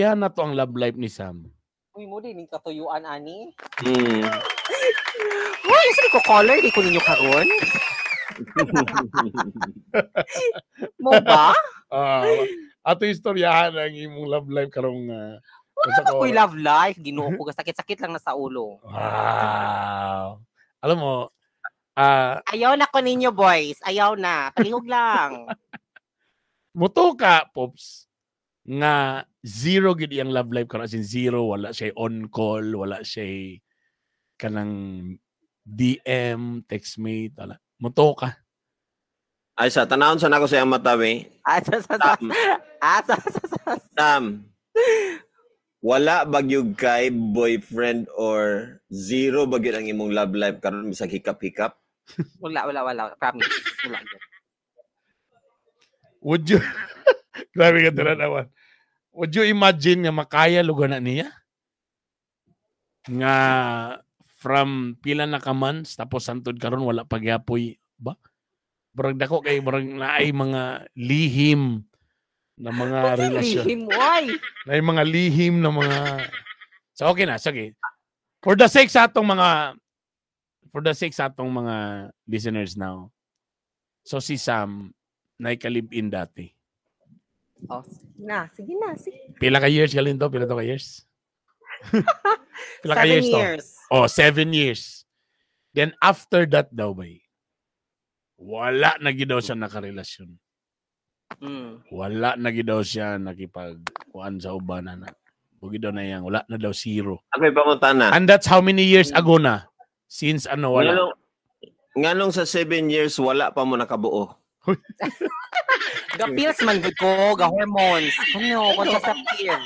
Istorya na to ang love life ni Sam. Uy, mo din ning katuyuan ani. Hmm. Uy, sa ko color di ko ninyo karon. Mo ba? Ah, ato istoryahan ang imong love life karong Wala sa ba ko'y love life? Ginoo ko, sakit-sakit lang na sa ulo. Wow. Alam mo, Ayaw na ko ninyo, boys. Ayaw na. Palihog lang. Muto ka, Pops, nga zero gid iyang love life karon, as in zero, wala siya on call, wala siya kanang DM, textmate, wala. Muto ka. Ay sa tanawon sa nako sa iyang mata we. Ah, sa, Sam, ah, sa. Sam. Wala bagyog kay boyfriend or zero bagyod ang imong love life karon bisag hikap-hikap? Wala, wala, wala. Promise. Wala. Gyud. Would you Grabe ka tinanawan. Would you imagine nga makaya lugar na niya? Nga from pila na ka months tapos santod karon wala pagyapoy ba? Murag dako kay murag naay mga lihim na mga relasyon. Lihim, why? Naay mga lihim na mga. So okay na, sige. For the sake sa atong mga listeners now. So si Sam naika-live-in dati. Oh, sige na. Sige na. Sige. Pila ka years galin to? Pila to ka years? Pila ka 7 years to? years. Oh, 7 years. Then after that daw bay, wala na gid daw siya nakarelasyon. Wala na gid daw siya nakipag kuan sa uban na. Bugi daw na yang wala na daw, zero. Ako'y pangutana. And that's how many years ago na? Since ano, wala. Nganong sa 7 years wala pa mo nakabuo? Ga-pills man gud ko, ga-hormones. Ano, contraceptive.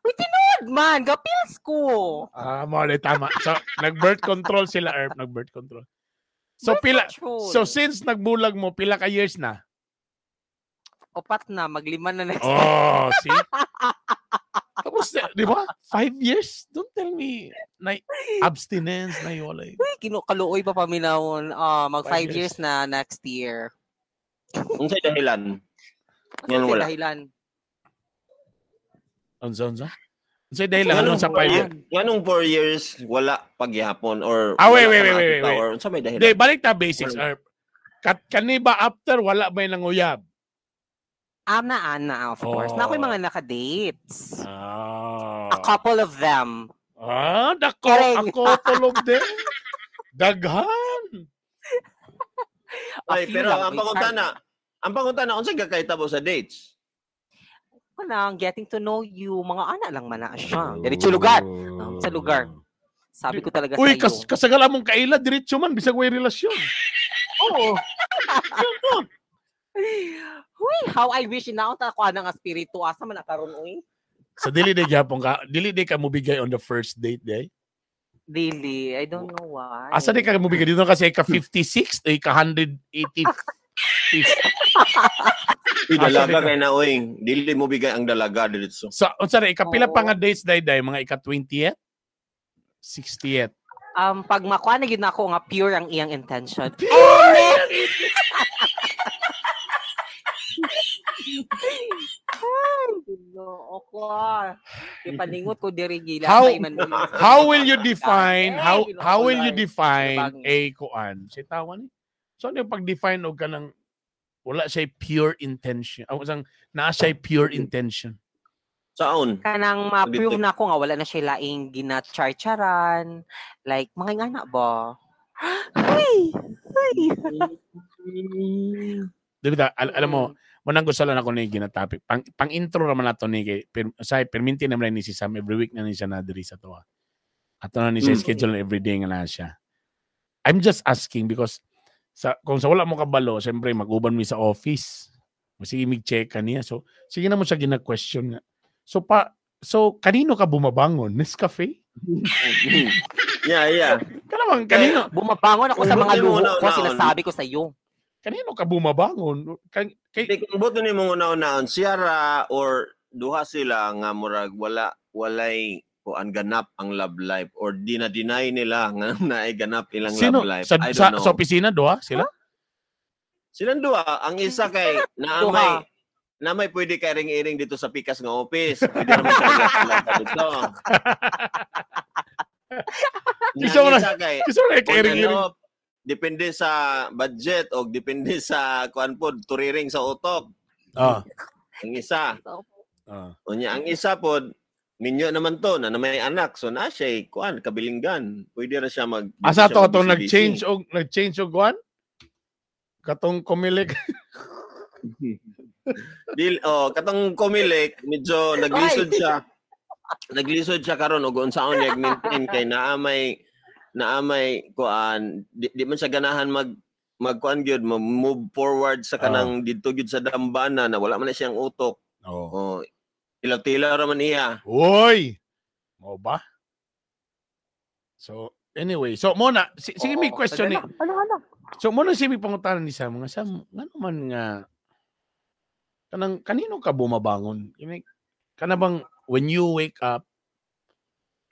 Uy, tinuod man, ga-pills ko. Ah, mo tama. So nag-birth control sila, Erp, nag-birth control. So Birth pila control. So since nagbulag mo, pila ka years na? 4 na, maglima na next. Oh, see? Tapos, di ba? 5 years? Don't tell me na abstinence na wala. Uy, kinukaluoy pa paminawon. Ah, mag 5 5 years na next year. Unsay dahilan? Ano Nganong wala? dahilan? Unsa, unsa? Unsay dahilan ano sa 5 years? Nganong 4 years wala pagyapon or Ah, wait, wala wait, ka wait, wait, nakita wait. or unsa may dahilan? Di, balik ta basics, Wala. Erp. Kat kani ba after wala ba yung nanguyab? Ana, ana, of course. Na ako'y Oh. mga naka-dates. Ah. A couple of them. Ah, dako, Correct. ako tulog din. Daghan. A Ay, few pero lang, ang wait, pangutana, unsay gakaitabo sa dates? Ako lang, getting to know you, mga ana lang man na siya. Diretso lugar. Sa lugar. Sabi ko talaga Uy, sa iyo. kasagal among kaila, diretso man, bisag way relasyon. Oo. Uy, how I wish inaot ako anang espiritu asa man karon uy. So dili di gyapon ka, dili di ka mobigay on the first date day. Dili, I don't know why. Asa di ka mobigay dito kasi ka 56 ay ka 180. Uy, Ah, dalaga sorry ka. kay na oy. Dili mo bigay ang dalaga diretso. So unsa ra ikapila pa Oo. nga dates day day mga ika 20th, 60th? Pag makuha na gyud nako nga pure ang iyang intention. Pure! Ay, Ginoo ko. Ipaningot ko diri gila man How will you define how will you define Bagay. a kuan? Si tawa ni. So ano yung pag-define og kanang wala siya pure intention? Aw usang naa siya pure intention. Saon? Kanang ma-prove na ako nga wala na siya laing ginacharcharan. Like, mga ingana ba? Ay! Ay! Di ba? Alam mo, munang gusto lang ako ni ginatopic. Pang intro naman nato ni kay say perminti naman ni si Sam every week na ni siya na diri sa tuwa. Ato na ni siya schedule na everyday nga na siya. I'm just asking because sa kung sa wala mo kabalo, siyempre mag-uban mi sa office. Sige mig check ka niya. So sige na mo siya gina-question nga. So kanino ka bumabangon? Nescafe? Yeah. Kanamang kanino Bumabangon ako sa mga Buti mo luho na- ko, naon. sinasabi ko sa iyo. Kanino ka bumabangon? Kay Di kung buto ni mong una-unaon siyara or duha sila nga murag wala walay kuan ganap ang love life or dina-deny nila nga naay ganap ilang sino love life. sa, I don't sa, know. sa opisina doha sila? Silang duha, ang isa kay naa Duha. may Na may pwede ka iring-iring dito sa pikas nga office. Pwede naman siya dito. Isa mo na- kay Gusto mo na kung kairing-iring. ano, depende sa budget o depende sa kuan pod turiring sa utok. Ah. Ang isa. Ah. Unya ang isa pod minyo naman to na may anak, so na siya kuan kabilinggan. Pwede ra siya mag Asa siya to atong mag-busy-busy. nag-change og kuan? Katong kumilik. Dil, oh, katong kumilik, medyo naglisod siya. Naglisod siya karon og unsaon niya maintain kay naa may kuan di man siya ganahan magkuan gyud, move forward sa kanang didto gyud sa dambana na wala man na siyang utok. Oh. Oh, tilaw-tilaw ra man iya. Uy. Mo ba? So anyway, so mo na sige, may Oo. question ni. Ano, ano? So mo na si may pangutana ni sa mga Sam, ngano man nga kanang kanino ka bumabangon? I mean, kana bang when you wake up,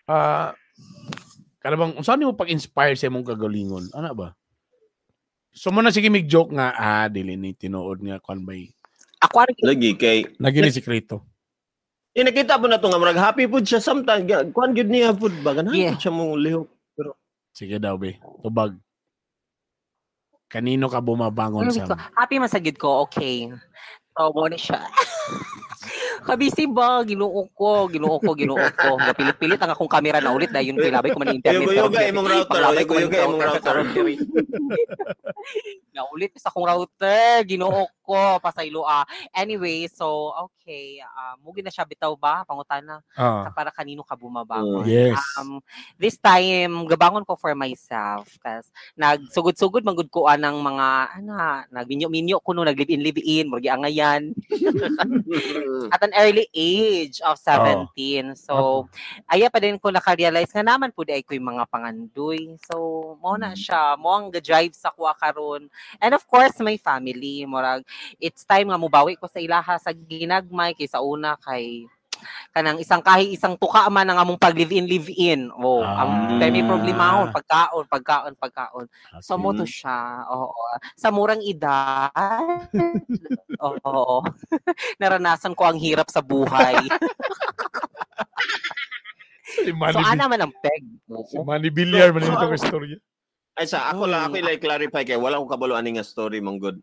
kana bang unsa nimo pag-inspire sa imong kagalingon? Ana ba? So mo na sige mig joke nga, dili ni tinuod nga kuan bay. Ako ano Lagi kay Lagi ni sikreto. eh, nakita po na to nga murag happy pud siya sometimes. Kuan gyud niya pud ba, ganahan Yeah. pud siya mo lihok. Sige daw be. Tubag. Kanino ka bumabangon, Ano Sam? ko? Happy man sa gid ko, okay. So, mo na siya. Kabisi ba? Ginoo ko, Ginoo ko, Ginoo ko. Gapilit-pilit ang akong kamera na ulit dahil yun kilabay ko man ang internet. Uyog-uyog karon. imong router, Paglabay ko man uyog-uyog imong router. karon diri. Naulit sa akong router, Ginoo ko, pasaylo ah. Anyway, so okay, mugi na siya bitaw ba pangutana para kanino ka bumabangon? Yes. This time gabangon ko for myself kas nagsugod-sugod man gud ko anang mga ana, nagminyo-minyo ko no, nag-live-in live-in, murag angayan at an early age of 17. So aya pa din ko naka-realize nga naman pud ay ko'y mga pangandoy. So mo na siya, mo ang ga-drive sa kuha karon. And of course my family, murag it's time nga mubawi ko sa ilaha sa ginagmay kay sa una kay kanang isang kahi isang tuka man ang among pag live in live in. Oh, ang may problemahon pagkaon, pagkaon, pagkaon. So mo to siya. Oo. Sa murang edad. Oo. Naranasan ko ang hirap sa buhay. Si Manny, So ana man ang peg. si Manny Villar man ito ang istorya. Ay sa ako lang, ako like clarify kay wala ko kabalo ani nga story man good.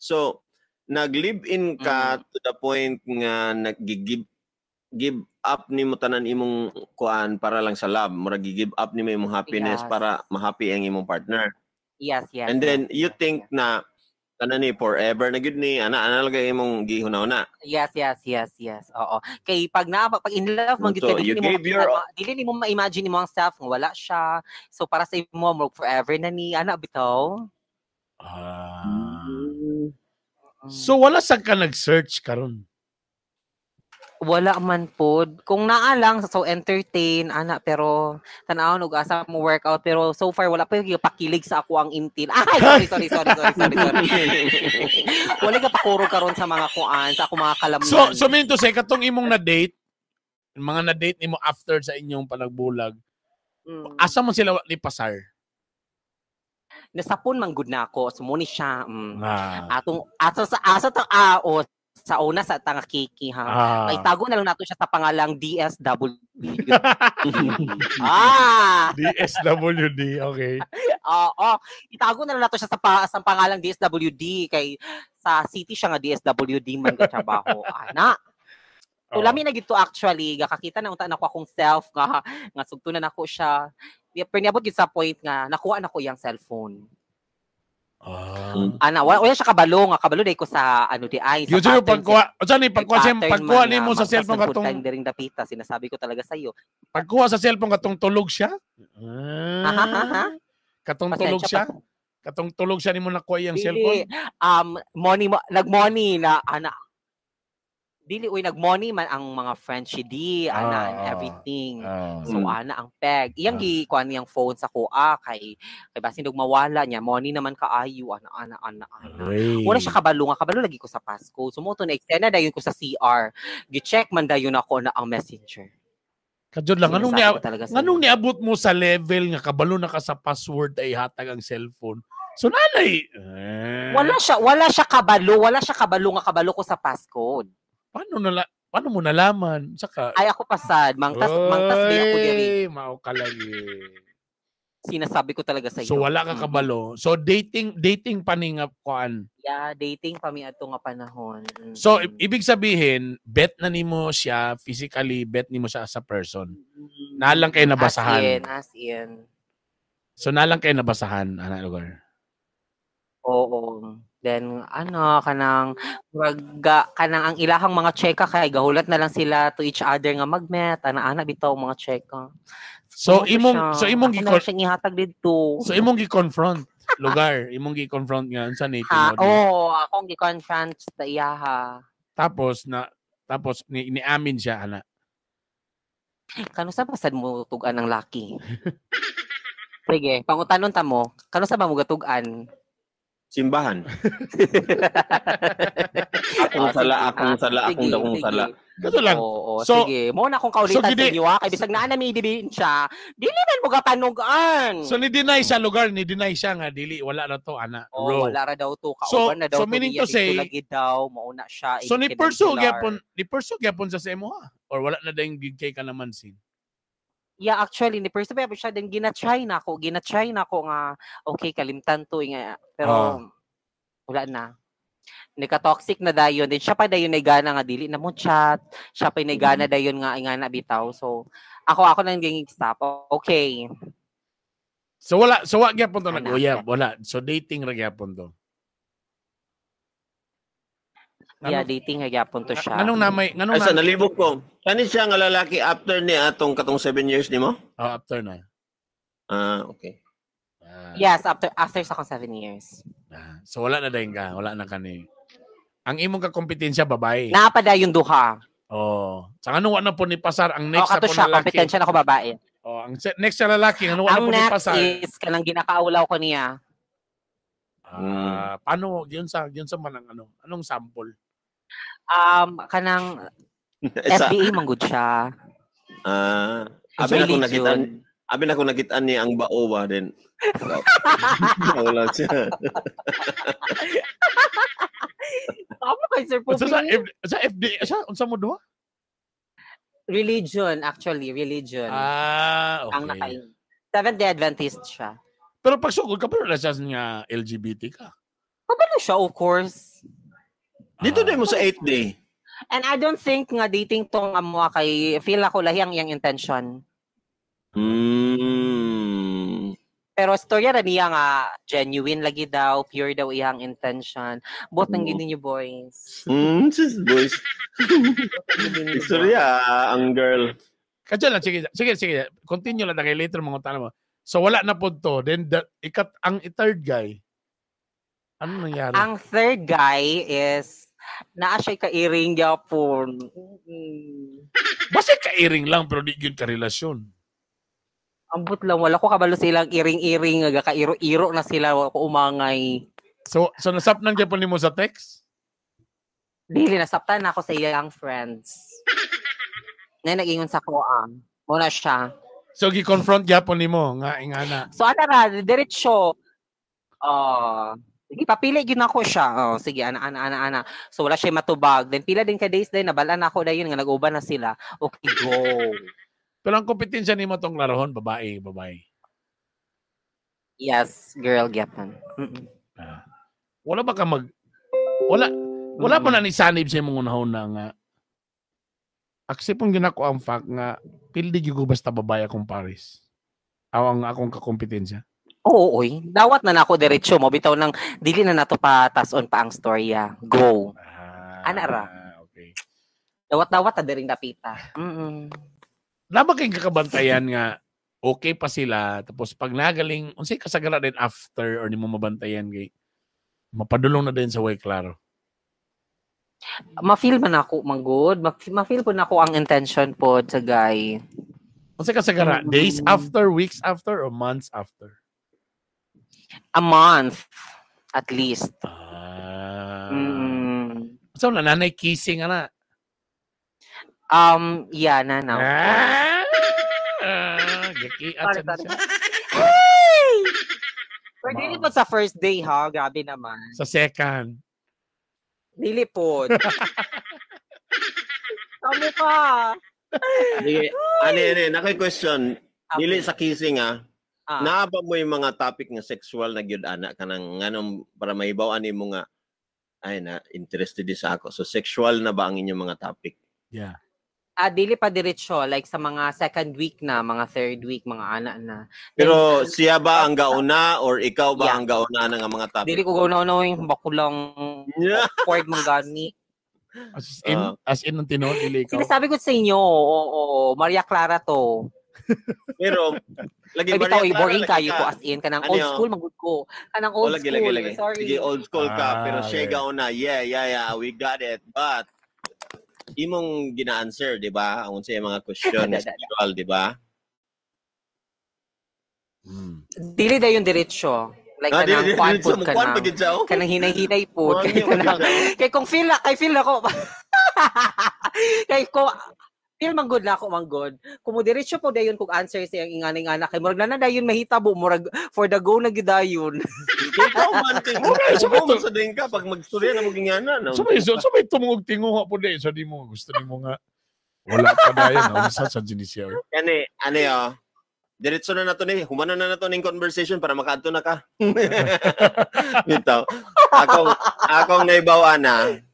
So nag-live-in ka to the point nga nag-give give up nimo tanan imong kuan para lang sa love, murag give up nimo imong happiness Yes. para ma-happy ang imong partner. Yes. And then yes, you yes, think yes. na tanan ni forever na gyud ni ana ana lang imong gihuna-una. Yes. Oo. Kay pag na pag in love man gyud So, ka, you dili nimo gave your- dili nimo ma-imagine nimo ang self nga wala siya. So para sa imo murag forever na ni ana bitaw. Ah. So wala sa ka nag-search karon. Wala man pod. Kung naa lang so entertain ana, pero tan-awon og asa mo workout, pero so far wala pa yung pakilig sa ako ang intil. Ay, sorry, sorry, sorry, sorry, sorry, sorry. Wala ka pakuro karon sa mga kuan, sa ako mga kalamnan. So mean to say katong imong na-date, mga na-date nimo after sa inyong panagbulag, asa mo sila ni pasar? Nasapon man gud na ako. So mo ni siya. Ah. Atong ato sa aso to ah, o sa una sa tanga kiki ha. Ay tago na lang nato siya sa pangalang DSWD. Ah! DSWD, okay. Oo. Itago na lang nato siya sa pangalang DSWD kay sa city siya nga DSWD man gatrabaho. Ana. So, lami na gid to actually, gakakita na unta nako akong self nga nga sugtunan nako siya. Pero niabot gid sa point nga nakuha nako iyang cellphone. Ana, wala siya kabalo nga kabalo day ko sa ano di ay sa Yun sa'yo, pattern pagkuha, o saan eh, pagkuha, May siya, pattern pagkuha man nimo nga sa cellphone magpasnag katong, tayong diring dapita, sinasabi ko talaga sa iyo. Pagkuha sa cellphone katong tulog siya? Ha? Katong tulog Pasensya siya? Katong tulog siya nimo nakuha iyang Dili. cellphone? Money mo, nag-money na ana. Dili uy, nag-money man ang mga Frenchie D, ana and everything. So ana ang peg. Iyang gi kuan niyang phone sa kuha kay kay basin og mawala niya, money naman kaayo ana ana ana ana. Wala siya kabalo nga kabalo lagi ko sa Pasko. So mo to na extend na dayon ko sa CR. Gi-check man dayon ako na ang Messenger. Kadjud lang, anong Sinasabi ko talaga sa'yo. nganong niabot mo sa level nga kabalo na ka sa password ay hatag ang cellphone? So nanay, eh, Wala siya kabalo, wala siya kabalo nga kabalo ko sa passcode. Paano mo nalaman? Saka Ay ako pasad, mangtas mangtas di ako diri. Mao ka lagi. Sinasabi ko talaga sa iyo. So wala ka kabalo. So dating pa ni nga kuan. Yeah, dating pa mi adto nga panahon. Mm-hmm. So ibig sabihin, bet na nimo siya physically, bet nimo siya as a person. Nalang kay nabasahan. As in. So nalang kay nabasahan ana lugar. Oo. Then ano kanang kanang ang ilahang mga cheka kay gahulat na lang sila to each other nga mag-met, ana-ana bitaw mga cheka. So imong siyang ihatag didto. So imong gi-confront lugar, imong gi-confront nga unsa ni tinuod. Oo, akong gi-confront sa iyaha. Tapos niamin siya ana. Kano sa pasad mo tug-an ang laki? Sige, pangutanon ta mo, kano sa ba mo gatug-an? Simbahan. Akong sala, akong dakong sala. Kato lang. Oo, so, sige. Mo na akong kaulitan sa inyo, ha? Kay bisag naa na may siya, dili man mo gapanugan. So, ni-deny siya lugar, ni-deny siya nga, dili, wala na to, ana. Oh, wala ra daw to, kauban na daw so, meaning to say, lagi daw, mauna siya. So, ni pursue gyapon sa imo, ha? Or wala na dayong gig kay ka naman sin? Yeah, actually, ni pursue gyapon siya, then gina-try na ako nga, okay, kalimtan to, nga, pero, wala na. Nika-toxic na dayon. Then siya pa dayon naigana nga dili na mo chat. Siya pa naigana dayon nga ingana bitaw. So ako nang ging stop. Okay. So wala, so wa gyapon to nag-uyab, wala. So dating ra gyapon to. Yeah, dating ra gyapon to siya. Anong namay, nganong na nalibog ko. Kani siya nga lalaki after ni atong katong 7 years nimo? Oh, after na. Ah, okay. Yes, after sa akong 7 years. So wala na dayon ka, wala na kani. Ang imong kakompetensya babae. Naa pa dayon duha. Oh, sa ano wa na po ni pasar ang next sa po lalaki. Kompetensya na ko babae. Oh, ang next sa lalaki ano wa na po ni pasar. Ang next is kanang ginakaulaw ko niya. Paano yun sa man ang ano? Anong sample? Kanang SBA man gud siya. Abi na ko nakitaan niya ang baowa din. Wala siya. Tama kay Sir Poppy. Sa FD, sa unsa mo duha? Religion, actually, religion. Ah, okay. Ang nakain. Seventh-day Adventist siya. Pero pagsugod ka pero siya nga LGBT ka. Kabalo siya, of course. Dito din mo sa 8th day. And I don't think nga dating tong amo kay feel ako lahi ang iyang intention. Pero storya ra niya nga genuine lagi daw, pure daw iyang intention. Bot nang gini niyo boys. Sis boys. Istorya ang girl. Kadyo lang, sige. Continue lang kay later mga tanong mo. So wala na pod to. Then ang third guy. Ano nangyari? Ang third guy is naa siya ka-iring gyapon. Basta ka-iring lang pero di gyud ka relasyon. Ambot lang, wala ko kabalo silang iring-iring, kairo-iro na sila, wala ko umangay. So nasapnan gyapon nimo sa text? Dili, nasaptan ako sa iyang friends. Na nag-ingon sa ko, muna siya. So, gi-confront gyapon nimo nga ingana. So, ana ra, diretso. Sige, papili gyud nako siya. Oh, sige, ana. So, wala siya matubag. Then, pila din ka days din, nabalan ako dayon nga nag-uban na sila. Okay, go. Pero ang kompetensya nimo tong larohon, babae. Yes, girl gyapon. Wala ba ka wala pa na ni sanib sa imong unahon na nga. Aksipon ginako ang fact nga pildi gyud ko basta babae akong Paris. Aw ang akong kakompetensya. Oo, oy. Dawat na nako diretso mo bitaw nang dili na nato pa tas-on pa ang storya. Go. Ana ra. Okay. Dawat-dawat ta diring dapita. Lama kayong kakabantayan nga okay pa sila tapos pag nagaling unsay kasagara din after or nimo mabantayan kay mapadulong na din sa way klaro. Ma-feel man ako manggod, ma-feel po nako ang intention pod sa guy. Unsay kasagara? Days after, weeks after or months after? A month at least. So nanay kissing ana. Yeah, na. Gaki at Sorry. Pero dili po sa first day ha, grabe naman. Sa second. Dili po. Tamo ka. Sige, ani ani nakoy question. Okay. Dili sa kissing ah. Ah. Naa ba mo yung mga topic nga sexual na gyud ana kanang nganong para mahibaw ani mo nga ay na interested di sa ako. So sexual na ba ang inyong mga topic? Yeah. Ah, dili pa diretso like sa mga second week na, mga third week, mga ana na. Pero siya ba ang gauna or ikaw ba Yeah. ang gauna na nga mga topic? Dili ko gawin yung bakulang Yeah. awkward man gani. As in, Ah. as in ang tinuod, dili ikaw. Sinasabi ko sa inyo, oo, oo, Maria Clara to. Pero lagi Ay, bitaw, Maria Clara, boring lagi kayo ka. ko as in. Kanang Ano old yun? school, magud ko. Kanang Oh, old lagi, school. lagi, lagi. Sorry. Sige, old school ka, pero siya okay. gauna. Yeah, we got it. But imong gina-answer, di ba? Ang unsa yung mga question na sexual, di ba? Dili dayon diretso. Like Ah, kanang dili, kwan dili, pud mo ka kwan na. pa gid siya, oh. Kanang hinay-hinay pud. Kwan Kay yun, kanang gid siya, oh. kay kung feel na, kay feel ako. Kay ko feel man good na ako man good. Kung mo diretso po dayon kung answer sa iyang ingana-ingana kay murag na na dayon mahitabo murag for the go na gyud dayon. Ikaw man kay Okay, so so man sa din ka pag magstorya na mo gingana no. So may so may tumungog tinguha po di. So di mo gusto nimo nga wala pa dayon. No? Sa Genesia. Kani ano yo. Diretso na nato ni, humano na nato ning conversation para makaadto na ka. Bitaw. Akong naibaw na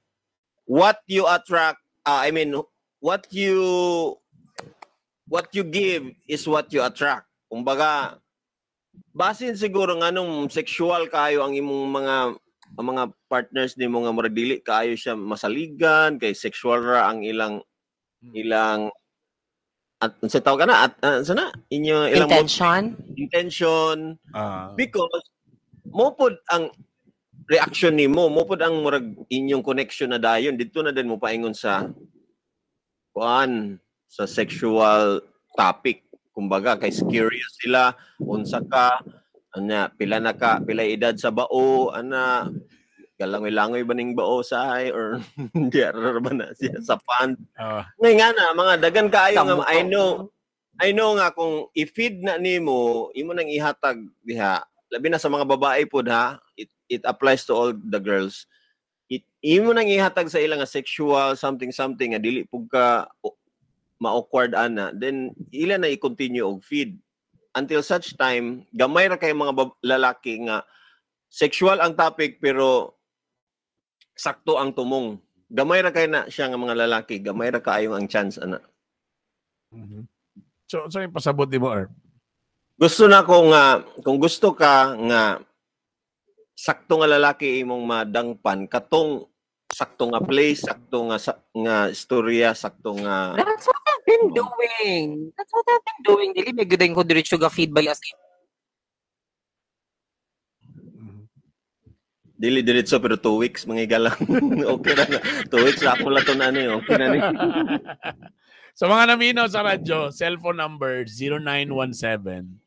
what you attract, I mean what you give is what you attract. Kumbaga, basin siguro nga nung sexual kayo ang imong mga ang mga partners nimo nga murag dili kaayo siya masaligan kay sexual ra ang ilang ilang at sa tawag ka na at sana inyo ilang Intention? intention Ah. because mo pod ang reaction nimo mo pod ang murag inyong connection na dayon didto na din mo paingon sa kuan sa sexual topic kumbaga kay curious sila unsa ka ana pila na ka pila edad sa bao ana galangoy-langoy ba ning bao sa ay or di ra ba na siya sa pond ngay nga na mga dagan kaayo Sa nga mukha. I know nga kung i-feed na nimo imo nang ihatag diha labi na sa mga babae pod ha, it applies to all the girls, it imo nang ihatag sa ilang nga sexual something something nga dili pug ka ma-awkward ana, then ila na i-continue og feed until such time gamay ra kay mga lalaki nga sexual ang topic pero sakto ang tumong. Gamay ra kay na siya nga mga lalaki, gamay ra kaayo ang chance ana. So yung pasabot nimo or Gusto na ko nga kung gusto ka nga sakto nga lalaki imong madangpan katong sakto nga place, sakto nga nga istorya, sakto nga That's what I've been doing. That's what I've been doing. Dili may good ko diretso ga feedback as in. Dili diretso pero 2 weeks mga igalang. Okay na. 2 weeks na ako lang to na ano eh. Okay na ni. Sa mga namino sa radyo, cellphone number 0917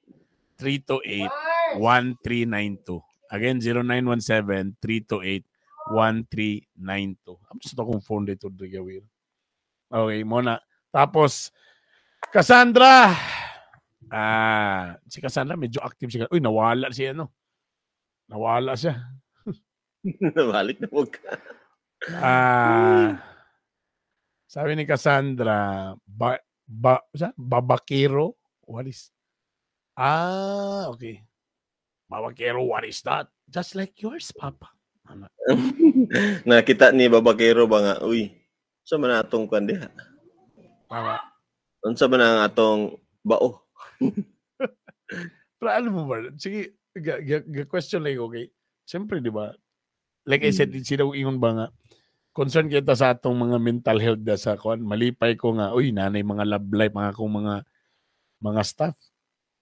328 1392. Again, 0917 328 1392. Amo sa akong phone dito gawin. Okay, muna. Tapos Cassandra. Ah, si Cassandra medyo active siya. Uy, nawala siya no. Nawala siya. Balik na mo ka. Ah. Sabi ni Cassandra, ba, ba, sa? Babakero? What is? Ah, okay. Babakero, what is that? Just like yours, Papa. Ano? Nakita ni Babakero ba nga, uy, sa man na atong kwan diha? Tama. Unsa man ang atong bao? Pero alam mo ba, sige, ga question like, okay. Siyempre, di ba? Like I said, sino ingon ba nga, concern kita sa atong mga mental health da sa kuan. Malipay ko nga, uy, nanay mga love life, mga akong mga staff.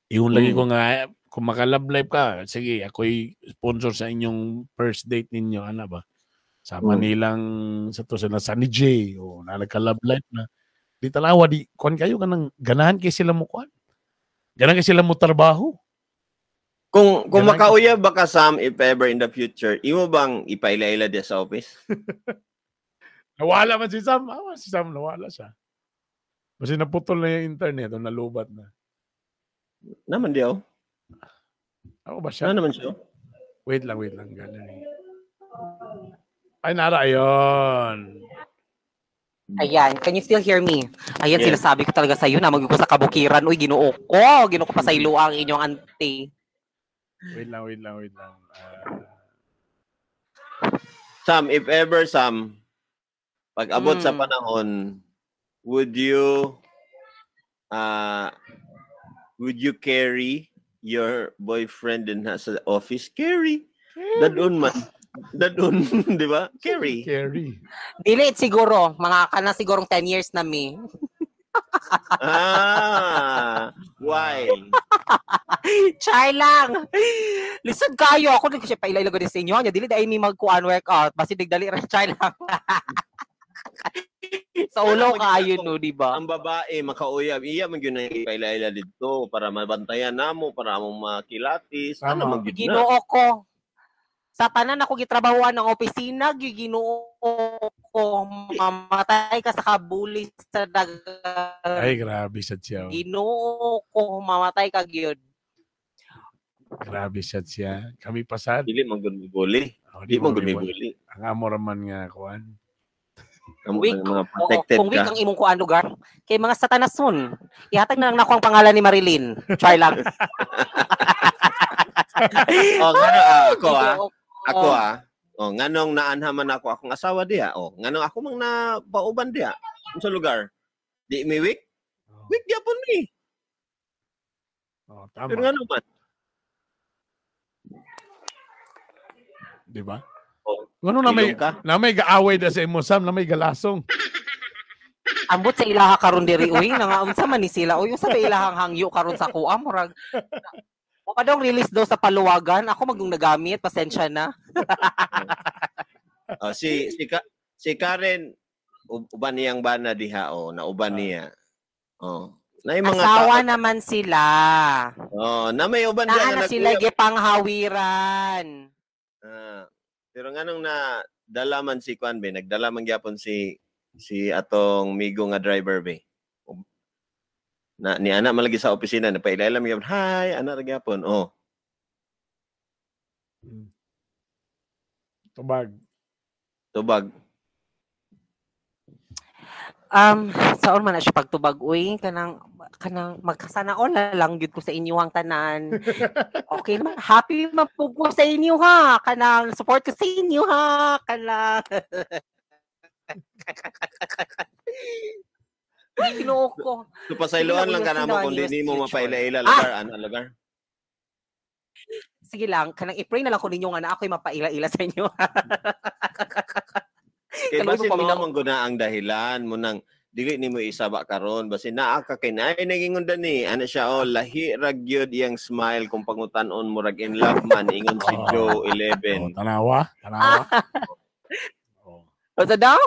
Iyon lagi ko nga, kung maka-love life ka, sige, ako'y sponsor sa inyong first date ninyo, ana ba? Sa Manilang, sa to, sa Sunny J, o na nagka-love life na. Di tanawa, di, kuan kayo, kanang, ganahan kay sila mo kuan. Ganahan kay sila mo trabaho. Kung Ganun. makauyab ba ka Sam if ever in the future, imo bang ipaila-ila diya sa office? Nawala man si Sam. Ah, si Sam, nawala siya. Kasi naputol na yung internet o nalubat na. Naman diyaw. Ako ba siya? Na naman siya. Wait lang, wait lang. Gallery. Ay, nara, ayun. Ayan, can you still hear me? Ayan, Yes. sinasabi ko talaga sa iyo na mag sa kabukiran. Uy, Ginoo ko. Ginoo ko pa sa ilo ang inyong auntie. Wait lang, wait lang, wait lang. Sam, if ever, Sam, pag abot sa panahon, would you carry your boyfriend din sa office? Carry. Dadun man. Dadun, di ba? Carry. Carry. Dili siguro, mga kana sigurong 10 years na mi. Ah, why? Char lang. Lisod kayo. Ako nag siya pailay-ilay sa inyo. Nya dili dai mi magkuan workout. Basi digdali ra char lang. Sa ulo kaayo no, di ba? Ang babae makauyab, iya man gyud nang ipaila-ila didto para mabantayan namo, para among makilatis. Ano man gyud na? Ginoo ko. Sa tanan ako gitrabahuan ng opisina, Ginoo ko, mamatay ka sa kabuli sa dagat. Ay, grabe sa siya. Ginoo ko, mamatay ka gyud. Grabe siya siya. Kami pasad. Dili man gyud mibuli. Oh, Di man gyud mibuli. Ang amo raman nga kuan. Ang Weak. mga Oo, protected kung weak ka. ang imong kuan lugar, kay mga satanason. Ihatag na lang nako ang pangalan ni Marilyn. Try lang. Oh, ngano, ako ah. Ginoo ko. Ako ah. Oh, nganong naanhaman ako akong asawa diha. Oh, nganong ako mang napauban diha. Unsa lugar? Di mi weak? Oh, Weak gyapon mi. oh, tama. Pero ngano man? Di ba? Oh, Ngano na may ilong ka? na may gaaway da sa imo Sam, na may galasong. Ambot sa ilaha karon diri uy, nangaunsa man ni sila uy, unsa ba ilahang hangyo karon sa kuha murag. Wa pa daw release daw sa paluwagan. Ako magong nagamit, pasensya na. Oh, si si Ka, si Karen uban niyang bana diha oh, nauban niya. Oh. Na yung mga Asawa tao, naman sila. oh, na may uban diha Naa nga na sila nag-uyab. gipanghawiran. Ah, pero nganong na dala man si Kwan be, nagdala man gyapon si si atong migo nga driver be. Na ni ana man lagi sa opisina napailailam gyapon. Hi, ana ra gyapon. Oh. Tubag. Tubag. Saon man na siya pagtubag uy, kanang kanang magkasanaon na lang gyud ko sa inyuhang tanan. Okay naman, happy man po ko sa inyo ha. Kanang support ko sa inyo ha. Kanang Uy, Ginoo ko. So pasayloan Sige lang lang, ka we'll see namo the kung di nearest nimo future. mapaila-ila lugar ana lugar. Sige lang, kanang i-pray na lang ko ninyo nga na ako'y mapaila-ila sa inyo. Kay Kaluoy basin mo mo paminaw. man guna ang dahilan mo nang dili nimo isaba karon basin naa ka kay naay nagingon dani ana siya oh lahi ra gyud iyang smile kung pangutan-on murag in love man ingon si Oh. Joe Oh, 11. tanawa, tanawa. Oh. Ano daw?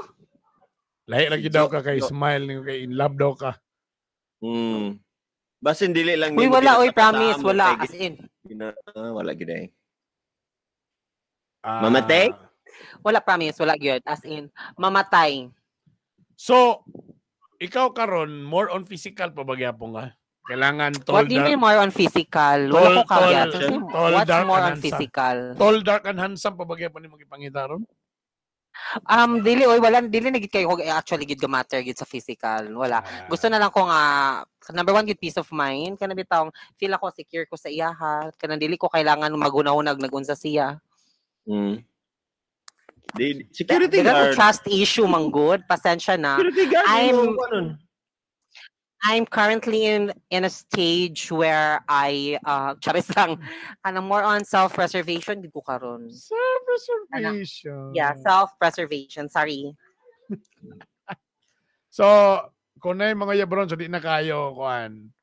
Lahi lagi Si daw Joe- ka kay Joe. smile ninyo kay in love daw ka. Basin dili lang Uy, nimo wala, uy, ginasama promise, mo wala. kay As in, wala gid ay. Ah, Mamatay? wala, promise, wala gyud. As in, mamatay. So, ikaw karon more on physical pa ba gyapon ka? Kailangan tall What do you dark, mean more on physical? Wala Tall, ko kaya. tall, So, tall, what's dark, more and on handsome. physical? Tall, dark and handsome pa ba gyapon nimo gipangita ron? Dili oy, wala dili na gid kayo ko actually gid ga matter gid sa physical. Wala. Ah, Gusto na lang ko nga number one gid peace of mind kana bitawng feel ako secure ko sa iyaha kanang dili ko kailangan magunahunag nagunsa siya. Di, security Dili ko guard. trust issue man good. Pasensya na. Security guard. I'm currently in a stage where I charis lang kanang more on self-preservation gid ko karon. Self-preservation. Yeah, self-preservation. Sorry. So, kung na yung mga yabron, so di na kayo, kuan,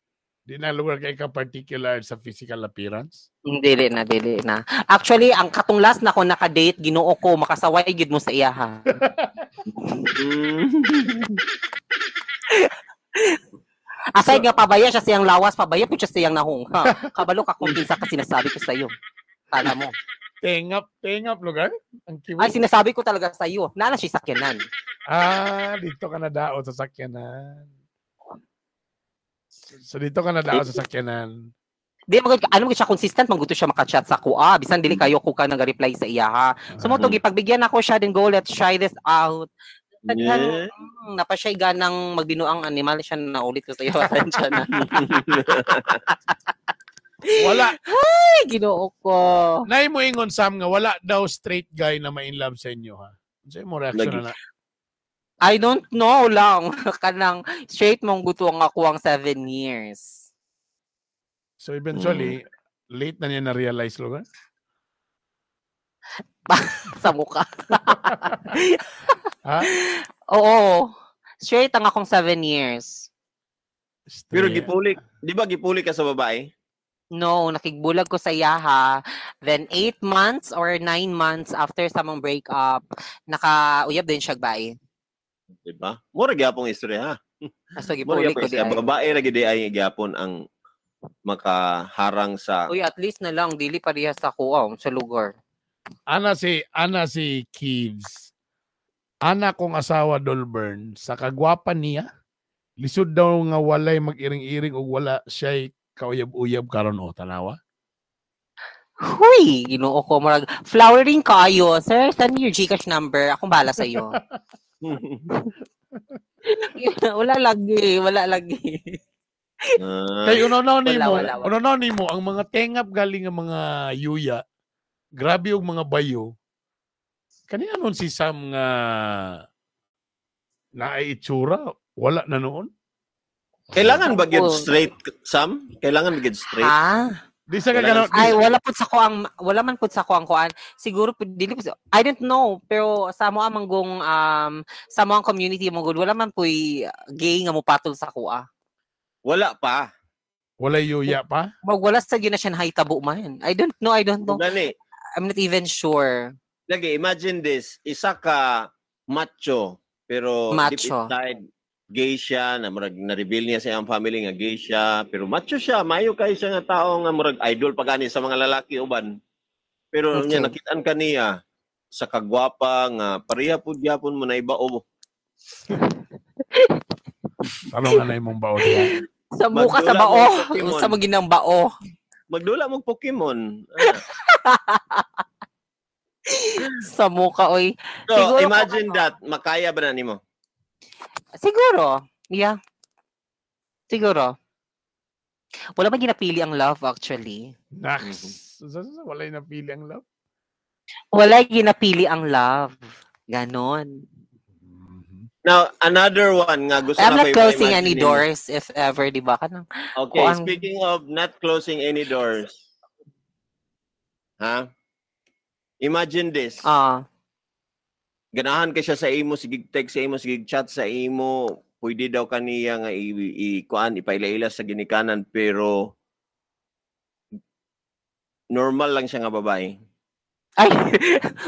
di na lugar kay ka particular sa physical appearance? Dili na, dili na. Actually, ang katong last na ko naka-date, Ginoo ko, makasaway gid mo sa iya ha. Aside nga pabaya siya siyang lawas, pabaya po siya siyang nahong. Ha? Kabalo ka kung kinsa ka sinasabi ko sa iyo. Kala mo. Tengap, tengap lugar? Ang kiwi. Ay, sinasabi ko talaga sa iyo. Naana siya sakyanan. Ah, dito ka na daot sa sakyanan. So dito ka na daot sa sakyanan. Di man gud, ano man siya, consistent man gud to siya maka-chat sa kuha. Bisan dili kayo ko ka nag-reply sa iya ha. So mo to gipagbigyan ako siya, then go, let's try this out. Daghan napa siya ganang magbinuang animal siya, na ulit ko sa iyo, atensya na. Wala. Ay, Ginoo ko. Nay mo ingon, Sam, nga wala daw straight guy na ma-in love sa inyo ha. Unsa mo reaction Lagi. na? I don't know lang, kanang straight mong gusto ang ako ang 7 years. So eventually late na niya na-realize lugar. Sa mukha. Ha? Oo. Straight ang akong 7 years. Pero Straight. gipuli, di ba gipuli ka sa babae? No, nakigbulag ko sa iyaha. Then 8 months or 9 months after sa mong breakup, naka-uyab din siya bae. Di ba? Mura gyapon istorya ha. So Mura gipuli gyapon ko di istorya. ay. Babae ra gid ay gyapon ang makaharang sa Uy, at least na lang dili pareha sa kuha sa lugar. Ana si Keeves. Ana kong asawa Dolburn sa kagwapa niya. Lisod daw nga walay mag-iring-iring ug wala siya'y kauyab-uyab karon o tanawa. Huy, Ginoo ko, murag flowering kaayo. Sir, send me your GCash number. Akong bahala sa iyo. Wala lagi, wala lagi. Ah, Kay unaw Wala, nimo, wala, wala. unaw nimo ang mga tengap galing nga mga yuya. Grabe og mga bayo. Kanina nun si Sam nga naay itsura, wala na noon. Kailangan ba gyud Oo. straight, Sam? Kailangan ba gyud straight? Ha? Di sa Kailangan kagano, di Ay, sa- wala man pud sa ko ang kuan. Siguro pud dili pud, I don't know, pero sa mo ang manggong sa mo ang community mo gud, wala man puy gay nga mopatol sa kuha. Wala pa. Walay yuya pa. Mag wala sa gyud na siya nahitabo man. I don't know, I don't know. Gani. I'm not even sure. Lagi, imagine this, isa ka macho pero deep Macho. inside gay siya, na murag na-reveal niya sa iyang family nga gay siya, pero macho siya, mayo kay siya nga tao nga murag idol pa gani sa mga lalaki uban. Pero niya nakitaan ka niya sa kagwapa nga pareha pud gyapon mo na ibao. Tanong nga na imong baon niya. Sa muka sa Magdula bao, mo Pokemon. sa maginang bao. Magdula mo Pokemon. Ah. Sa muka oy. So, Siguro kung imagine ano. that, makaya ba na nimo? Siguro. Yeah. Siguro. Wala man ginapili ang love actually. Naks. Walay napili ang love. Wala ginapili ang love. Ganon. Now, another one nga gusto I'm na not ko closing ipa-imagine any nimo. doors if ever, di ba? Kanang, Okay, Kuan. speaking of not closing any doors. Ha? Imagine this. Ganahan ka siya sa imo, sige text sa imo, sige chat sa imo, pwede daw kaniya nga i, i kuan ipaila-ila sa ginikanan, pero normal lang siya nga babae. Ay,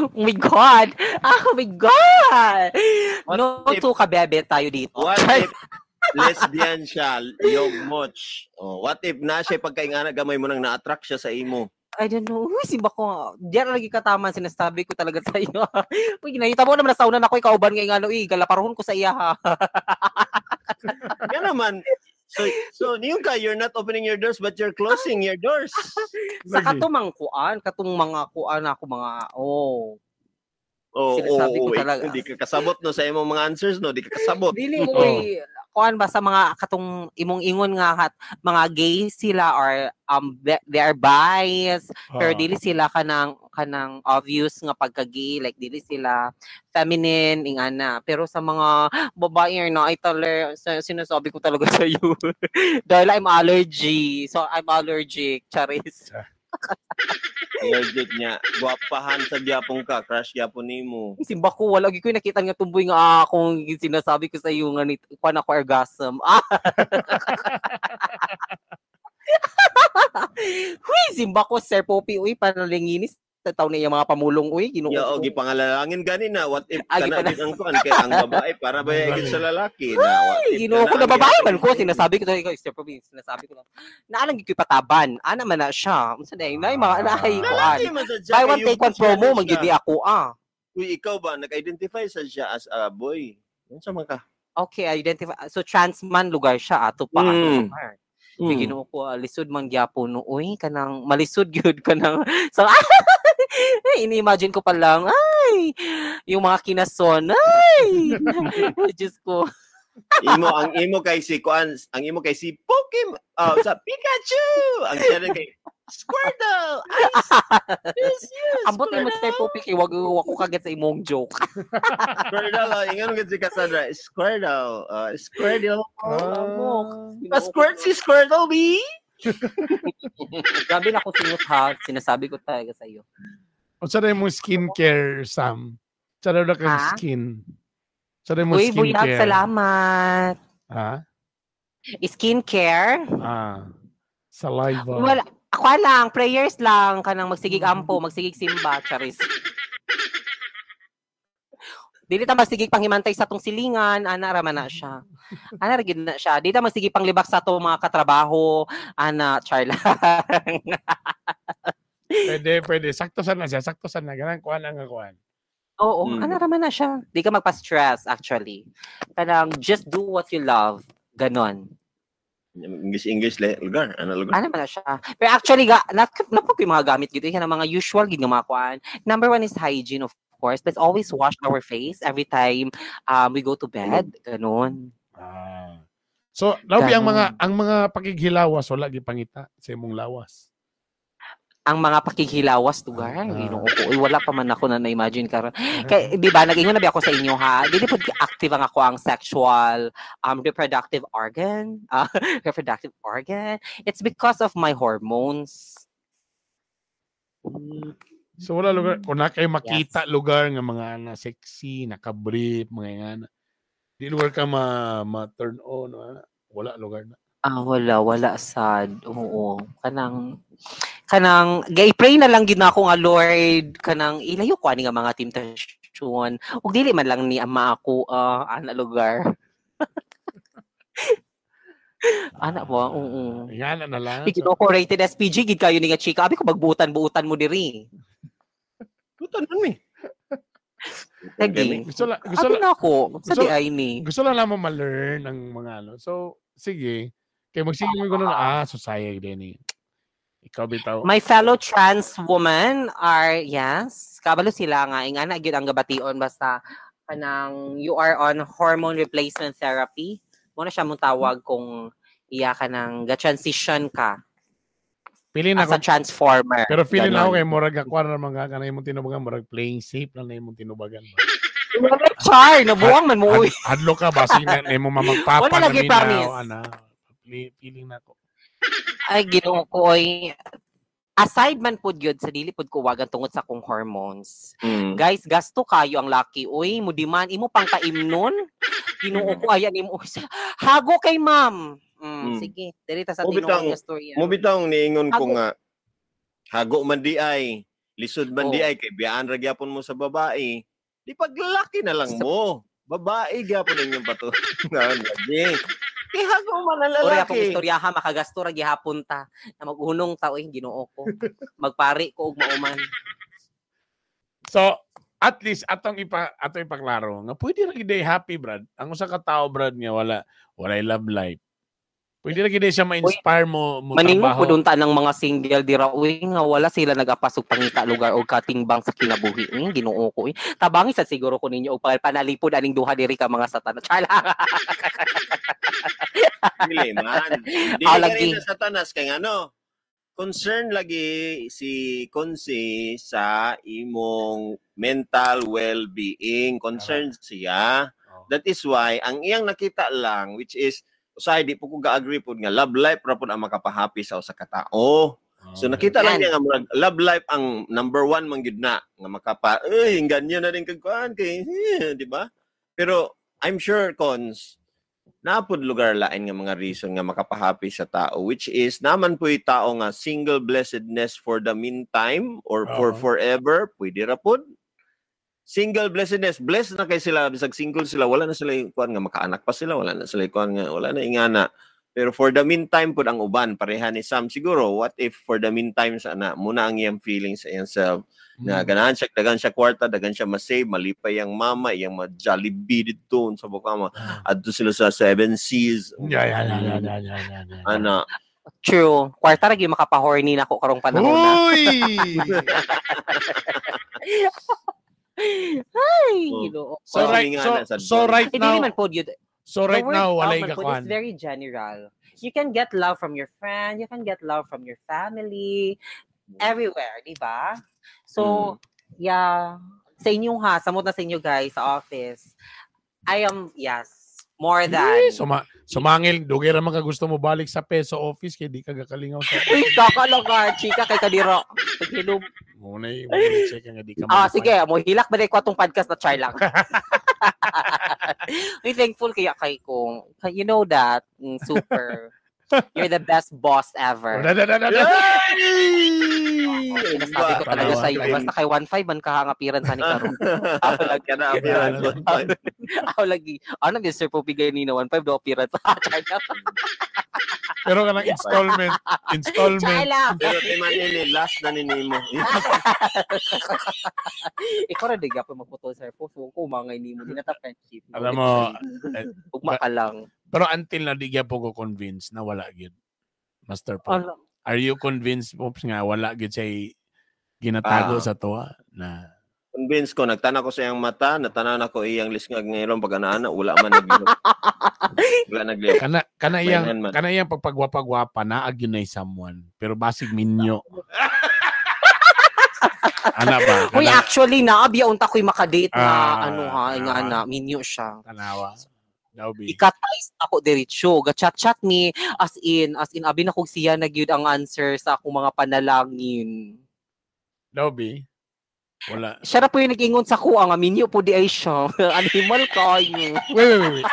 oh my God! Oh my God! What No if- to kabebe tayo dito. What if lesbian siya, yog moch? Oh, what if na siya pagkaingana gamay mo nang na-attract siya sa imo? I don't know. Uy, simba ko. Diyan lagi katama sinasabi ko talaga sa iyo. Uy, ginahita mo naman na sauna na ako ikauban nga ingano eh. Galaparohon ko sa iya ha. Yan naman. So niyo ka, you're not opening your doors but you're closing your doors. Sa Lagi. katumang kuan, katong mga kuan ako mga oh. Oo, Sinasabi oh, ko talaga. Hindi ka kasabot no sa imong mga answers no, di ka kasabot. Dili uy, kuan ba sa mga katong imong ingon nga hat, mga gay sila or they are biased, pero dili sila kanang kanang obvious nga pagka-gay, like dili sila feminine ingana. Pero sa mga babae or na ay taler, sinasabi ko talaga sa iyo. Dahil I'm allergy. So I'm allergic, charis. Allergic niya. Gwapahan sa gyapon ka, crush gyapon nimo. Simba ko, wala gyud ko nakita nga tumboy nga akong sinasabi ko sa iyo nga nit kuan ako orgasm. Ah. Huy, simba ko Sir Poppy uy panalinginis sa taon niya mga pamulong uy, Ginoo Ya ko. og gipangalalangin gani na what if Ah, kana gid ang kuan kay ang babae para ba gid sa lalaki na what if Ginoo ko kana na ang babae gyapon man ko sa imo. sinasabi ko to ikaw Sir Poppy, sinasabi ko lang. Naalang gyud ko pataban. Ana man na siya. Unsa na nay mga naay kuan. Lalaki man sa siya, Buy kay one yung take one siya promo na man gyud siya. di ako ah. Uy, ikaw ba nag-identify sa siya as a boy? Unsa man ka? Okay, identify. So trans man lugar siya ato pa. Ato lugar. Ginoo ko, lisod man gyapon no. Uy, kanang malisod gyud kanang so ini-imagine ko pa lang, ay, yung mga kinason, ay, Diyos ko. Imo ang imo kay si kuan, ang imo kay si Pokemon, oh, sa Pikachu. Ang siya rin kay Squirtle. Ay, yes, Ambot mo sa Poppy kay wag ko kaget sa imong joke. Squirtle, oh, ingon gid si Cassandra, Squirtle, Squirtle. Ah. Squirt si Squirtle B. Grabe na ako singot ha, sinasabi ko talaga sa iyo. Unsa na imong skincare, Sam? Unsa na kang skin? Unsa na imong Uy, buyag, skincare? salamat. Ha? Skincare? Ah. Saliva. Wala. Ako lang, prayers lang, kanang magsigig ampo, magsigig simba, charis. Dili ta magsigig panghimantay sa tong silingan, ana ra man na siya. Ana ra gyud na siya. Dili ta magsigig panglibak sa atong mga katrabaho, ana char lang. Pwede, pwede. Sakto san na siya, sakto san na. Ganang kuan ang kuan. Oo, ana ra man na siya. Di ka magpa-stress actually. Kanang just do what you love. Ganon. English English le lugar, ano lugar? Ano man na siya. Pero actually, ga, napag yung mga gamit gito, yung mga usual gid nga mga kuan. Number one is hygiene, of course. Let's always wash our face every time we go to bed. Ganon. Ah. So, labi ang Ganon. mga pakighilawas wala gipangita sa imong lawas. Ang mga pakighilawas lugar, Ginoo ko. Uy, wala pa man ako na na-imagine karon. Kay di ba nag-ingon na ba ako sa inyo ha? Dili pud active ang ako ang sexual reproductive organ. Reproductive organ. It's because of my hormones. So wala lugar kung na kayo makita lugar nga mga ana sexy, nakabrief, mga ingana. Di lugar ka ma turn on, wala, wala lugar na. Ah, wala, wala sad. Oo. Kanang gay pray na lang gid na ako nga Lord, kanang ilayo ko ani nga mga temptasyon. Ug dili man lang ni ama ako ana lugar. Ana ba? Oo. Ingana na lang. Ginoo ko, rated SPG gid kayo ni nga chika. Abi ko magbutan-buutan mo diri. Butan man mi. Lagi. Gusto Abi lang na ako sa gusto, di ay ni. gusto lang naman ma-learn ang mga ano. So, sige. Kay magsige mo gano'n, so sayang din eh. Ikaw bitaw. My fellow trans woman are, yes, kabalo sila nga, ingana gyud ang gabation basta kanang you are on hormone replacement therapy. Mo na siya mong tawag kung iya ka nang ga-transition ka Feeling as ako, a transformer. pero feeling Ganon. ako kay murag ako na mga kanay imong tinubagan, murag playing safe lang na imong tinubagan. Wala, Char, nabuang man mo. Uy. Hadlo ka ba sige na imong mamagpapa Wala na lagi, minaw, promise. ana. Feeling na ako. Ay, Ginoo ko, oy. Aside man pud yun, sa dili pud kuwagan tungod sa akong hormones. Guys, gasto kayo ang laki. Uy, mudiman, imo pang kaimnon. Ginoo ko, ayan imo. Hago kay ma'am. Sige, diri ta sa Mo tinuod bitang nga storya. Mo bitang niingon ko Hago. nga hago man di ay, lisod man Oh. di ay kay biyaan ra gyapon mo sa babae. Di paglaki na lang mo. Babae gyapon inyong bato. Lagi. Kay hago man ang Ori akong lalaki. istorya ha, makagasto ra gihapon ta. Na magunong ta oy, Ginoo ko. Magpari ko og mauman. So, at least atong ipaklaro nga pwede ra gid happy Brad. Ang usa ka tawo Brad nga walay love life. Pwede ra gid siya ma-inspire mo mo Maningo trabaho. pud unta ng mga single dira uy nga wala sila nagapas og pangita lugar og katingbang sa kinabuhi. Uy, Ginoo ko uy. Tabangi sa siguro ko ninyo og panalipod aning duha diri ka mga satan. Char lang. Dili man. Dili Ah, ka lagi. rin na satanas kay ngano. Concern lagi si Konsi sa imong mental well-being. Concerned siya. Oh. That is why ang iyang nakita lang which is usahay di po ko ga-agree pod nga love life ra pod ang makapahappy sa usa ka tao. So nakita lang Yan. niya nga murag love life ang number one man gyud na nga makapa uy ganyan na rin kag kuan kay eh, di ba? Pero I'm sure cons napod lugar lain nga mga reason nga makapahappy sa tao which is naman po'y tao nga single blessedness for the meantime or for Oo. forever pwede ra pod single blessedness blessed na kay sila bisag single sila wala na sila yung kuan nga makaanak pa sila wala na sila yung kuan nga wala na ingana Pero for the meantime pud ang uban pareha ni Sam siguro, what if for the meantime sa na muna ang iyang feelings sa iyang self na ganahan siya, dagan siya kwarta, dagan siya masave, malipay ang mama, iyang ma-Jollibee didto sa bukama. Adto sila sa Seven Seas. Yeah. Ana. True. Kwarta ra gyud makapa-horny nako karong panahon na. Uy! Ay, Oh. Ginoo. So Oh, right nga so na sa so right Eh, now dili man pod yun. so right The word now love walay man ka pod kuan. is very general. You can get love from your friend, you can get love from your family, everywhere, di ba? So, yeah. Sa inyo ha, samot na sa inyo guys sa office. I am, yes, more than. Eh, sumangil dugay ra man ka gusto mo balik sa peso office kay di ka gakalingaw sa Uy, kakalaga, chika kay kadiro. Paghilom. Muna yung check nga di ka Ah, malipay. sige, mo hilak ba ko atong podcast na char lang. Uy, thankful kaya kay kong. You know that. Super. You're the best boss ever. Da, da, da, da, da. Sinasabi ko talaga Tanawa. sa iyo. Basta kay 1.5 man ka nga appearance ani karon. Ako lagi. Kana appearance. Ako lagi. Ano gyud Sir Poppy ganina 1.5 do appearance. Char lang. Pero kanang installment, Char installment. lang. Pero kay man ini last na ni nimo. Ikaw ra di gyapon magputol Sir Pops. Huwag ko mangay nimo di na ta friendship. Alam mo, eh, Ugma ka lang. Pero until na di gyapon ko convinced na wala gyud. Master Pop. Ano? Are you convinced, Pops, nga wala gyud siya ginatago Ah. sa tuwa na Convince ko, nagtanaw ko sa iyang mata, natanaw na ko iyang lisngag ngayon pag ana wala man naglihok. Wala naglihok. kana kana iyang Mainan man. kana iyang pagpagwapa-gwapa na gyud nay someone pero basig minyo. Ana ba? Uy, Kana, actually, naabiya unta ko'y makadate na Ah, ano ha, nga ah. na, minyo siya. tanawa. Daw bi. Ikatais ako diretso, ga-chat-chat mi as in abi na kog siya na gyud ang answer sa akong mga panalangin. Daw bi. Wala. Siya ra po yung nag-ingon sa kuha nga minyo po di ay siya. Animal kayo. Wait, wait, wait, wait.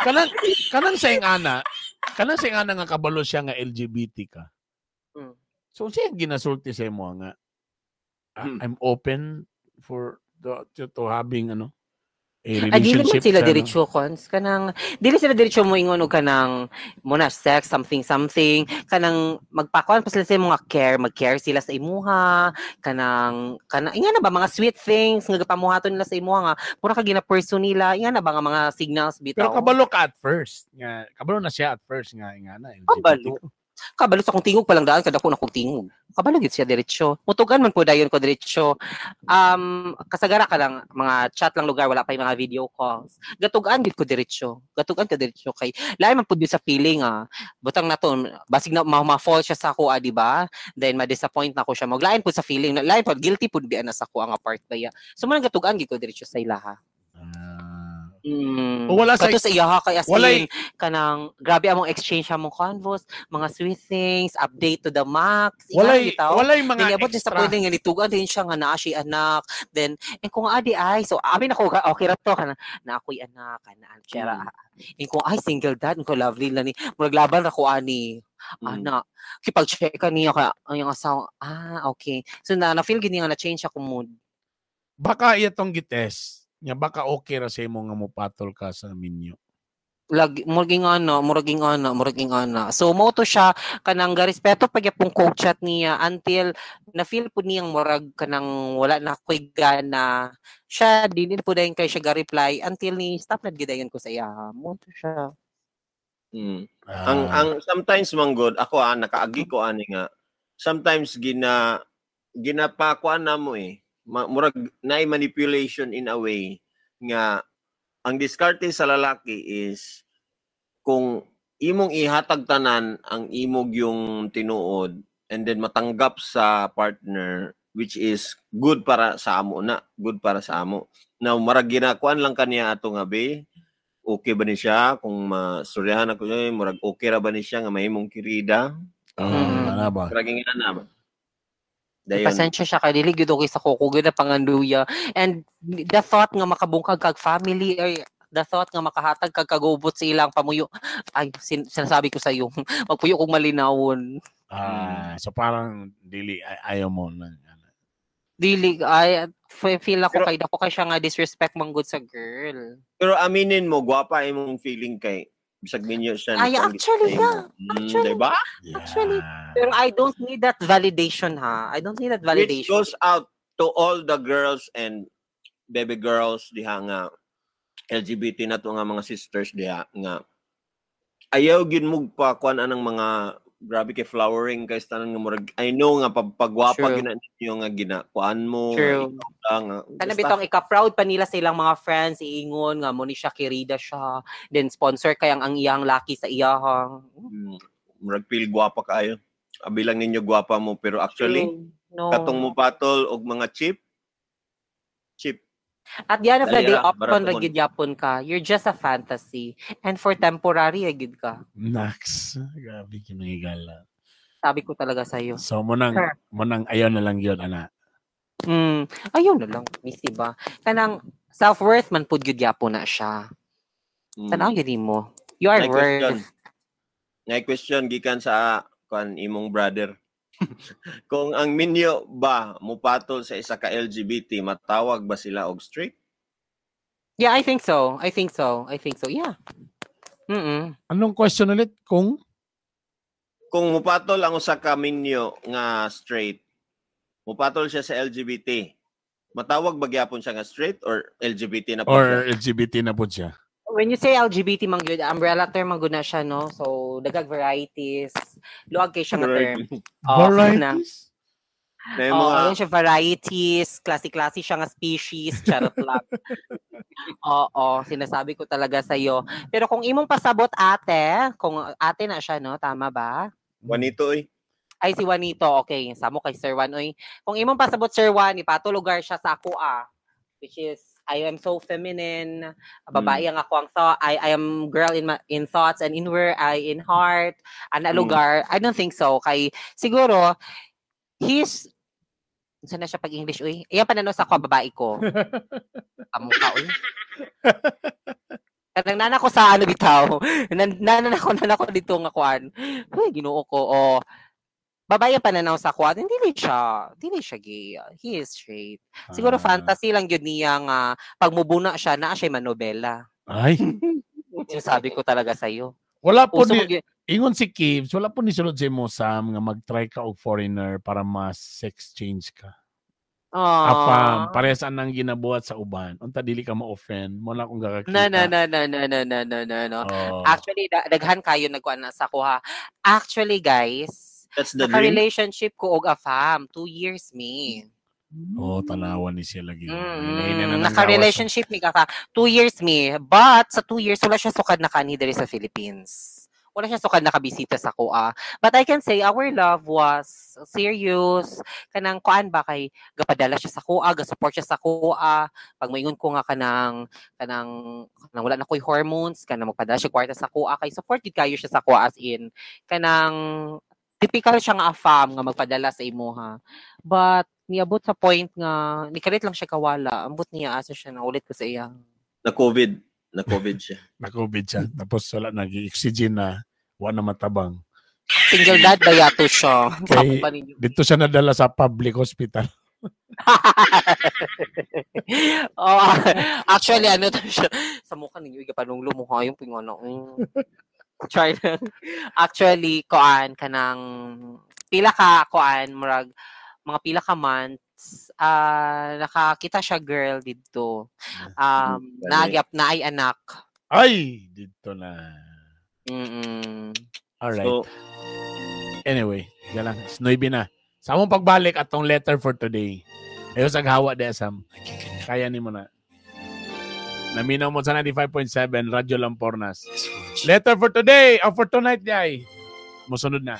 Kanang kanang sa iyang ana, kanang sa iyang ana nga kabalo siya nga LGBT ka. So siya ang ginasulti sa imo nga ah, I'm open for the, to having ano a Ay, dili man relationship sila sa ano. diretso cons kanang dili sila diretso mo ingon og kanang muna sex something something kanang magpakuan pa sila sa imong mga care, mag-care sila sa imuha kanang kana inga na ba mga sweet things nga gapamuhaton nila sa imuha nga mura ka gina-pursue nila, inga na ba nga mga signals Pero bitaw. kabalo ka at first nga kabalo na siya at first nga nga na LGBT. Kabalo. Kabalo sa akong tingog palang daan kada ko na akong tingog. Kabalo gid siya diretso. Mutugan man po dayon ko diretso. Kasagara ka lang mga chat lang lugar, wala pa yung mga video calls. Gatugan gid ko diretso. Gatugan ko diretso kay lain man pud yun sa feeling ah. Butang na to basig na ma-fall siya sa ako ah, di ba? Then ma-disappoint na ko siya. Maglain pud sa feeling, lain pud guilty pud biya na sa ako ang part baya. So man gatugan gid ko diretso sa ilaha. Ah. Mm. O wala sa Kato sa iyaha kay as walay in, kanang grabe among exchange among convos, mga sweet things, update to the max. Ikaw, walay bitaw. walay mga Then abot din sa extra. point nga nitugan din siya nga naa siya anak. Then eh kung adi ay so amin ako okay ra to kana na ako'y anak kana chera. Eh kung ay single dad ko lovely lang ni murag laban ra ko ani. Ana kipag-check ka niya ka ang iyang asawa. Ah, okay. So na na feel gini nga na change ako mood. Baka iya tong gitest. Nga baka okay ra sa imo nga mopatol ka sa minyo. Lagi muraging ana, muraging ana, muraging ana. So mo to siya kanang garespeto pa gyapon ko chat niya until na feel pud niyang murag kanang wala na ko'y gana. Siya dili na pud dayon kay siya ga-reply until ni stop na gidayon ko sa iya. Mo to siya. Ang Ah. ang sometimes manggod ako ah nakaagi ko ani nga sometimes ginapakuan na mo eh. Murag naay manipulation in a way nga ang diskarte sa lalaki is kung imong ihatag tanan ang imog yung tinuod and then matanggap sa partner, which is good para sa amo na, good para sa amo. Now marag ginakuan lang kaniya ato nga be okay ba ni siya kung masuryahan ako niya, murag okay ra ba ni siya nga mahimong kirida? Ah, ana ba? Murag nga na ba. Dayon. Pasensya siya kay dili gyud okay sa kuko gyud na panganduya. And the thought nga makabungkag kag family ay the thought nga makahatag kag kagubot sa ilang pamuyo ay sinasabi ko sa iyo magpuyo kog malinawon. Ah, so parang dili ayaw mo na. Ano. Dili ay feel ako Pero- kay dako kay siya nga disrespect man gud sa girl. Pero aminin mo, gwapa imong feeling kay Bisag minyo siya. Ay, actually, yeah. Actually. Diba? Yeah. Actually, pero I don't need that validation, ha. I don't need that Which validation. goes out to all the girls and baby girls diha nga LGBT na to nga mga sisters diha nga ayaw gyud mo pa kuan anang mga grabe kay flowering kay tanan nga murag I know nga pagwapa True. gyud na ninyo nga gina kuan mo True. nga ikaw lang, nga, Kana basta. bitong ika-proud pa nila sa ilang mga friends, iingon nga mo ni siya kirida siya, then sponsor kay ang iyang laki sa iyahang. Murag feel gwapa kaayo. Abilang ninyo gwapa mo pero actually True. No. katong mo patol og mga cheap cheap. At the end of the Dali day, ra, option barato ra gyud yapon ka. You're just a fantasy. And for temporary, ra gyud ka. Nax. Grabe kinahigala. Sabi ko talaga sa iyo. So mo Sure. nang ayaw na lang yun, ana. Ayaw na lang, miss, diba? Kanang self-worth man pud gyud yapon na siya. Tanaw gyud nimo. You are May question. worth. Ngay question gikan sa kuan imong brother. Kung ang minyo ba mupatol sa isa ka LGBT, matawag ba sila og straight? Yeah, I think so. I think so. I think so. Yeah. Mm. Anong question ulit? Kung? Kung mupatol ang usa ka minyo nga straight, mupatol siya sa LGBT, matawag ba gyapon siya nga straight or LGBT na po Or siya? LGBT na po siya? When you say LGBT man gyud, umbrella term man gud na siya, no? So dagag varieties. Luag kay siya nga term. Oo, na. Varieties? Na yung Oo, mga yun siya, varieties, klase-klase siya nga species, charot lang. Oo, sinasabi ko talaga sa iyo. Pero kung imong pasabot ate, kung ate na siya, no? Tama ba? Juanito oy. Ay, si Juanito. Okay, samo kay Sir Juan. Oy. Kung imong pasabot, Sir Juan, ipatulugar siya sa ako, ah. Which is, I am so feminine. Babae ang ako ang thought. I am girl in in thoughts and inward, I in heart. Ana lugar. I don't think so. Kay, siguro, he's, saan na siya pag English, uy? Iyan pananaw sa ako, babae ko. Kamukha, uy. Kanang nana ko sa ano bitaw. Nana ko dito nga kuan. Uy, Ginoo ko. Oh. Babae ang pananaw sa kuan. Hindi rin siya. Hindi siya gay. He is straight. Siguro fantasy lang yun niya nga pag mubuna siya, naa siya manobela. Ay. Sinasabi ko talaga sa iyo. Wala po Uso ni, mag- ingon si Kibs, wala po ni sulod sa imo, Sam, nga mag-try ka og foreigner para ma-sex change ka. Aww. Afam, parehas anang ginabuhat sa uban. Unta dili ka ma-offend, mo na akong gakakita. No, no, no, no, no, no, no, no, no, no. Oh. Actually, daghan kayo nagkuan na sa kuha. Actually, guys, That's the dream. naka-relationship ko og afam. 2 years me. Oh, tanawan ni siya lagi. Hinahina na ng Naka-relationship mi kaka 2 years me. But sa 2 years wala siya sukad na kanhi diri sa Philippines. Wala siya sukad nakabisita sa kuha. But I can say our love was serious. Kanang kuan ba kay gapadala siya sa kuha, ga-support siya sa kuha. Pag moingon ko nga kanang kanang kanang wala na ko'y hormones, kanang magpadala siya kwarta sa kuha kay support gid kayo siya sa kuha as in kanang typical siya nga afam nga magpadala sa imuha. But niabot sa point nga nikalit lang siya kawala. Ambot niya asa siya naulit ko sa iya. Na COVID. Na COVID siya. Na-COVID siya. Tapos wala nag-oxygen na. Wala na matabang. Single dad ba yato siya? Kay- Ako pa ninyo. Dito siya nadala sa public hospital. Oh, actually, ano to siya? Sa mukha ninyo, igapanunglo mo yung pingono. Try lang. Actually, kuan kanang pila ka kuan murag mga pila ka months nakakita siya girl didto. Nagyap na ay anak. Ay! Dito na. Mm. Alright. So, Anyway, yan lang. Snoibi na. Sa among pagbalik atong letter for today. Ayaw sa hawa de Sam. Kaya ni mo na. Naminaw mo sa 95.7 Radyo Lampornas. Letter for today or for tonight, yay. Musunod na.